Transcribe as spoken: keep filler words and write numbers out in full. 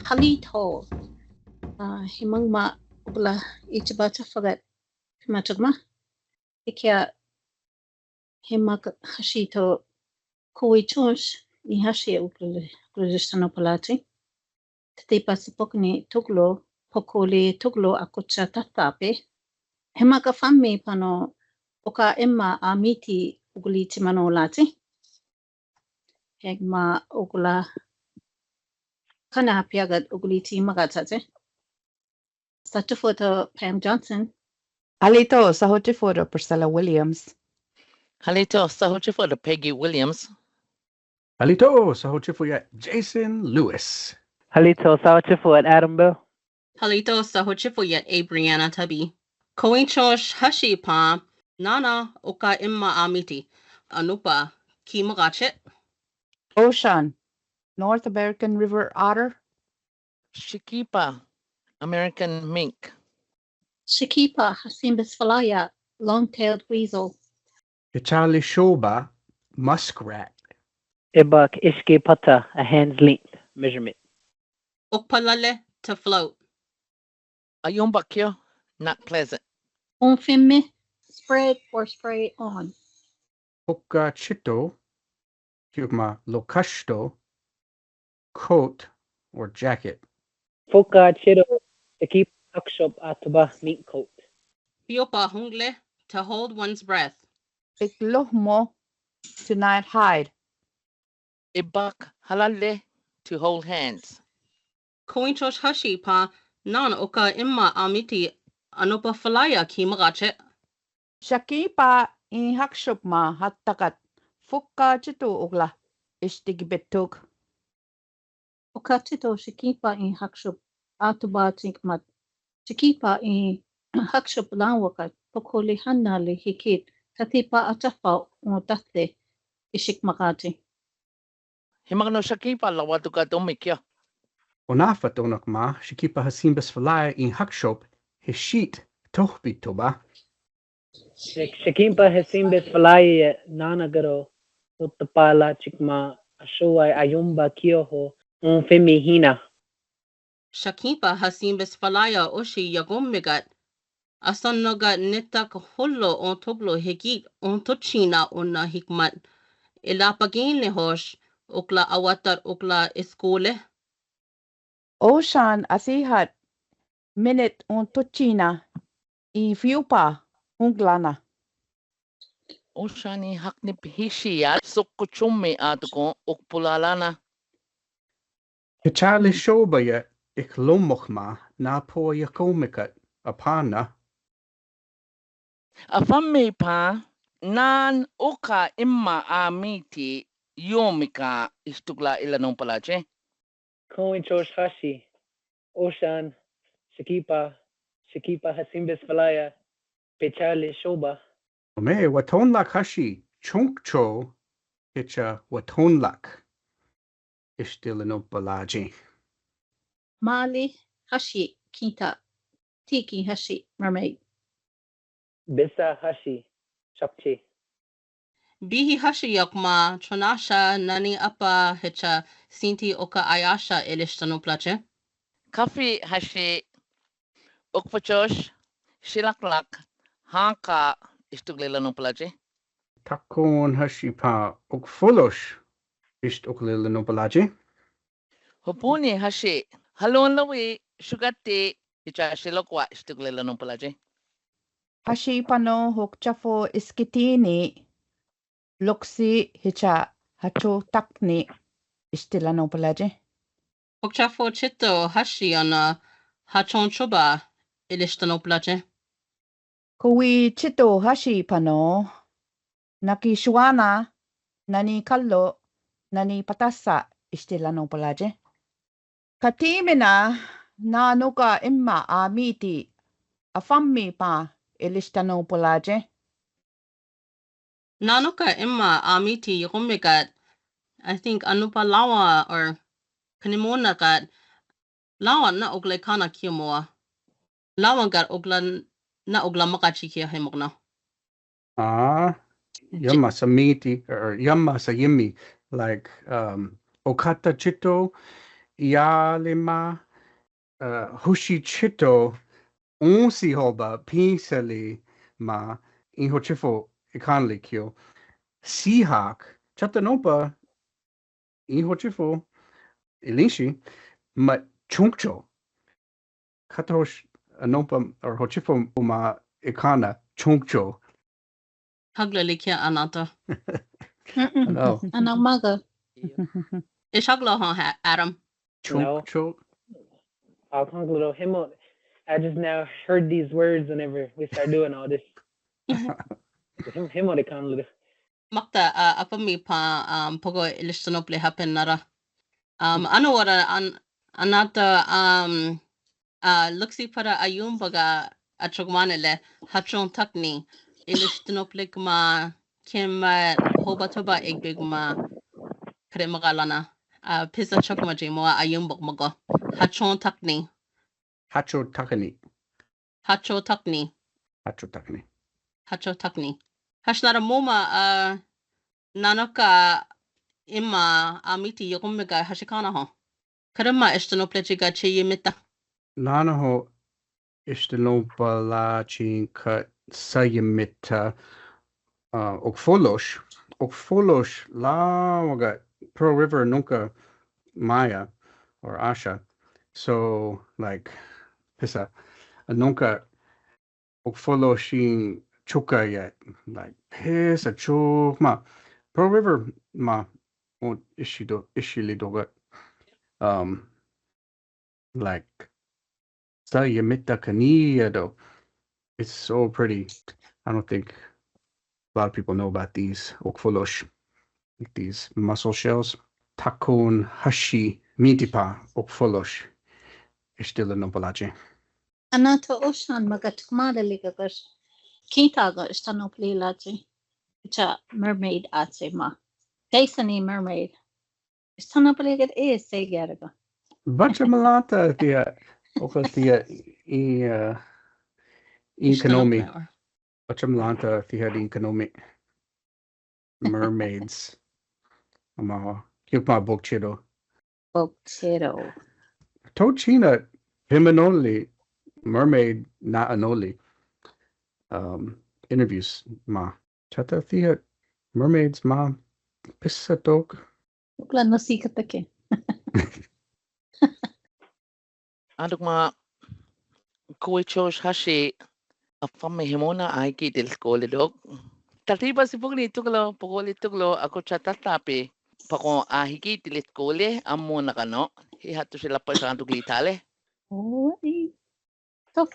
Halito. Ah, himang ma ukla ichiba chafagat. Himachagma. Ikia himaka hashito kui chunsh ni hashi ukla ukla jistano palati. Tatipa sipokni tuklo, pokoli tuklo akucha tatape. Himaka fammi pano uka emma amiti ukli chimano lati. Hegma ukla kana piagat ukli chi magat sate. Satufoto Pam Johnson. Halito, sahotifoto Priscilla Williams. Halito, sahotifoto Peggy Williams. Halito, sahotifoyat Jason Lewis. Halito, sahotifoyat Adam Bell. Halito, sahotifoyat Abriana Tubby. Koinchosh hashi pa nana uka emma amiti. Anupa ki magachet. Ocean, North American River Otter. Shikipa, American mink. Shikipa, hasimbis falaya, long-tailed weasel. Ichali shoba, muskrat. Ibak ishki pata, a hand's length measurement. Okpalale, to float. Ayumbakyo, not pleasant. Onfimi, spread or spray on. Okachito, kiukma lokashto, coat or jacket. Foka chiro, to keep hakshop atuba mink coat. Piopa hungle, to hold one's breath. Iklohmo, to not hide. Ibak halale, to hold hands. Koinchosh hashi pa nan oka imma amiti anopa falaya ki magache. Shakipa in hakshop ma hatakat foka chito ugla ishtigibetuk. Okatito shikipa in hakshop atuba chikmat. Shikipa in hakshop lanwakat pokoli hanali hikit tatipa atafa un tate ishik makati. Himakno shikipa lawatuka to mikya. Onafa tonok ma shikipa hasimbes falaya in hakshop hishit tohpi toba. Shek-, shekimpa hesimbes falaya nanagaro utapala chikma ashuwai ayumba kioho un femi hina. Shekimpa hesimbes falaya oshi yagomegat. Asan nogat netak holo on toglo hegit on tochina on na hikmat. Ela pagin le hosh okla awatar okla eskole. Oshan asihat minit un tochina i fiupa hunglana. Oshan i hakni pihishiat sokko chummi atuko okpulalana. Hichali shobaya iklomokma na po yakomikat apana. Afammi pa nan oka imma amiti yomika istukla ila non palache. Koin chosh hashi. Oshan, shikipa, shikipa hasimbes falaya, pechali shoba. Ome, watonlak hashi, chungcho, pecha watonlak. Ishtila non palache. Mali hashi, kita, tiki hashi, mermaid. Bisa hashi, chapchi. Bihi hashi yakma, chonasha nani apa hecha sinti oka ayasha elishta non palache. Kafi hashi, okfachosh, shilaklak, haka, istuklela non palache. Takon hashi pa, okfulosh, istuklila non palache. Hopuni hashi, halon lawi, shugati, hicha shilokwa, istuklela non palache. Hashi pano hokchafo iskitini, loksi hicha hacho takni, istila non palache. Hokchafo chito hashi ana hachon choba, ilishta non palache. Kowi chito hashi pano, naki shuana, nani kalo, nani patasa, ishtila non palache. Katimina, nanoka imma amiti, afammi pa, ilishta non palache. Nanoka imma amiti yokomekat, I think anupa lawa or kanimona kat, lawa na ogle kana kiomoa. Lawa kat ogla na ogla makachi kia hemokna. Ah, yamma sa miti, or yamma sa yimmi, like, um, okata chito, ialema, uh, husichito, onsi hoba, pinseli ma, in Hochifo economy kio. Sihak, chata nompa, in Hochifo, ilinshi, ma chongcho. Katahosh, uh, nompa, or Hochifo ma ekana, chongcho. Hagla likia anata. Ano. Anang maga. Ishagla ha Adam. Chok chok. I'll talk a little himo. I just now heard these words whenever we start doing all this. Himo de kan little. Makta uh, apa mi pa um pogo ilistonop le happen nara. Um ano wara an anata um uh looksi para ayun baga achogmane le hachon takni ilistonop le ma kema hoba toba egbegma kare magalana. Uh pisa chokma jimo ayun bok mago. Hachon takni. Hacho takni. Hacho takni. Hacho takni. Hacho takni. Hashnara moma uh nanoka ima amiti yokumega hashikana ho. Karama estonoplechiga che yimita. Nano ho estonopalachin ka sa yimita uh, ok folosh. Ok folosh la waga Pearl River nunka maya or asha. So like pisa nunka ok foloshin chuka yet. Like pisa chuk ma Pearl River ma on ishido ishilidoga. Um like sa yamita kaniya do. It's so pretty. I don't think a lot of people know about these okfolosh, like these mussel shells. Takon hashi mitipa okfolosh. Estila no palache. Anata oshan magat kmada ligagas. Kinta ga estano play lache. Cha mermaid ache ma. Kaisani mermaid. Estano play get e se gerga. Bacha malata tia oka tia i uh, economy. Bacha malata tia di economy. Mermaids. Ama kiukma bokchero. Bokchero. Tochina pimenoli mermaid na anoli. Um, interviews ma. Chata tia mermaids ma pisatok. Ukla no sikatake. Aduk ma kui chos hashi afami himona aiki til kole dok. Tatiba si pugni tuklo pugoli tuklo ako chatatapi pako ahiki tilit kole amona kano. Hi hatu sila pa santuk litale. Oh, i. Tok